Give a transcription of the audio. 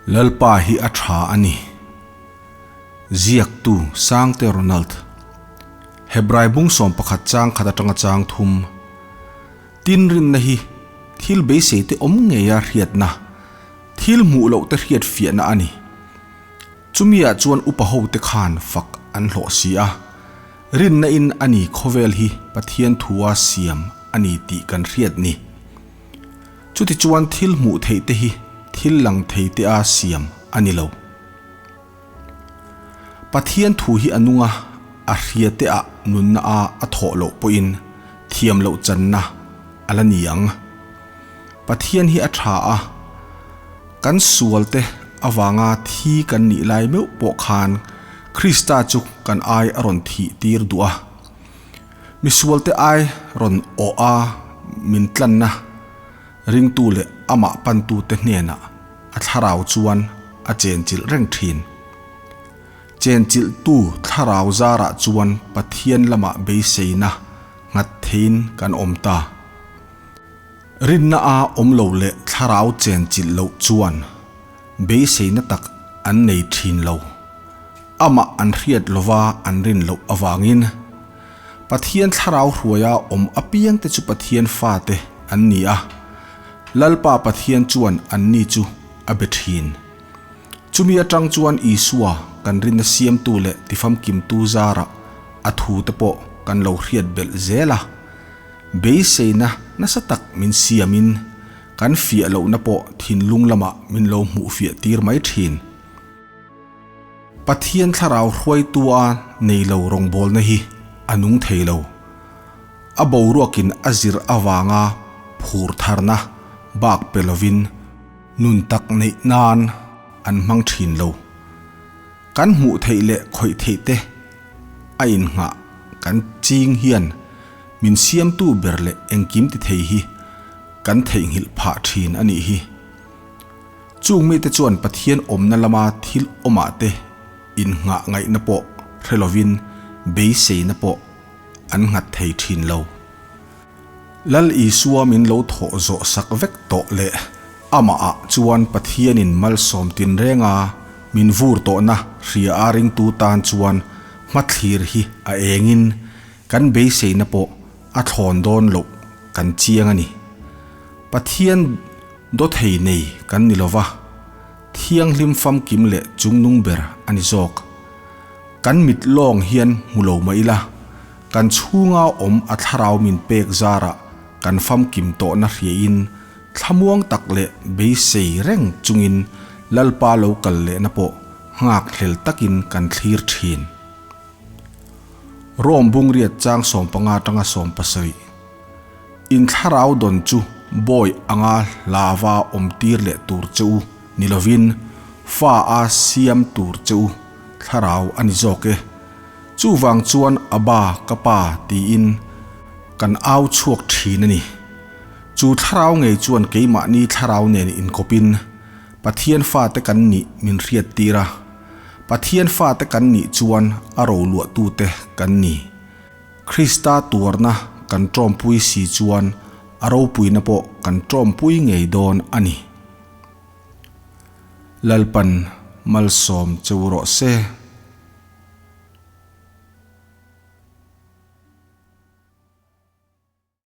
Lalpa hi a tha a ni. Ziaktu Sangte Ronald. Hebrai bung 11 chang khat atanga chang thum. Tin rinna hi thil beisei te awm ngeia hriatna, thil hmuh loh te hriat fiahna a ni. Chumi ah chuan upa ho te khan fak an hlawh si a, rinna in a ni khawvel hi Pathian thua siam a ni tih kan hriat ni. Chuti chuan thil hmuh theih te hi thil lang thei te a siam a ni lo. Pathian thu hi a nung a, a hria te ah nunna a a thawh loh pawhin thiam loh channa a la ni ang. Pathian hi a tha a, kan sual te avanga thi kan nih lai meuh pawh khan Krista chu kan ai a rawn thih tir duh a. Misual te ai rawn awh a min tlanna ringtu leh amah pantu te hnenah a thlarau chuan a chenchilh reng thin. Chenchilhtu thlarau zarah chuan Pathian lamah beiseina nghat theiin kan awm ta. Rinna a awm lo leh thlarau chenchilh loh chuan beiseina tak an nei thin lo. Amah an hriat lova an rin loh avangin Pathian thlarau hruaia awm apiangte chu Pathian fate an ni a, Lalpa Pathian chuan anni chu a be thin. Chumi atang chuan Isua kan rinna siamtu leh tifamkimtu zarah a thute pawh kan lo hriat belh zel a. Beiseina nasa tak min siamin kan fiah lohna pawh thinlung lamah min lo hmuh fiah tir mai thin. Pathian thlarau hruaitua nei lo rawngbawlna hi a nung thei lo. A boruakin a zir avanga phur tharna bak pe lovin nun tak neih nan an hmang thin lo. Kan hmuh theih leh khawih theih te a innghah kan ching hian min siamtu ber leh engkim ti thei hi kan theihnghilh phah thin a nih hi. Chung mite chuan Pathian awmna lama thil awmah te innghah ngaihna pawh hre lovin beiseina pawh an nghat thei thin lo. Lal Isua min lo thawh zawh sak vek tawh leh amahah chuan Pathianin malsawm tinrenga min vur tawhna hria a ringtu tan chuan hmathlir hi a engin kan beiseina pawh a thlawn dawn loh kan chiang a ni. Pathian dawthei nei kan ni lova, thianghlim famkim leh chungnung ber a ni zawk. Kan mit lawng hian hmu lo mah ila, kan chhunga awm a thlarau min pek zarah kan famkim tawhna hriain thlamuang tak leh beisei reng chungin Lalpa lo kal lehna pawh nghakhlel takin kan thlir thin. Rome bungriat chang 15 atanga 70. In thlarau dawn chu bawi anga hlava awm tir leh tur che u ni lovin fa a siam tur che u thlarau a ni zawk e. Chuvang chuan Abba ka pa tiin kan au chhuak thin a ni. Chu thlarau ngei chuan keimahni thlarau nen inkawpin Pathian fate kan nih min hriat tir a. Pathian fate kan nih chuan a roluahtute kan ni. Krista tuarna kan tawmpui si chuan a ropuina pawh kan tawmpui ngei dawn a ni. Lalpan malsawm cheu rawh se.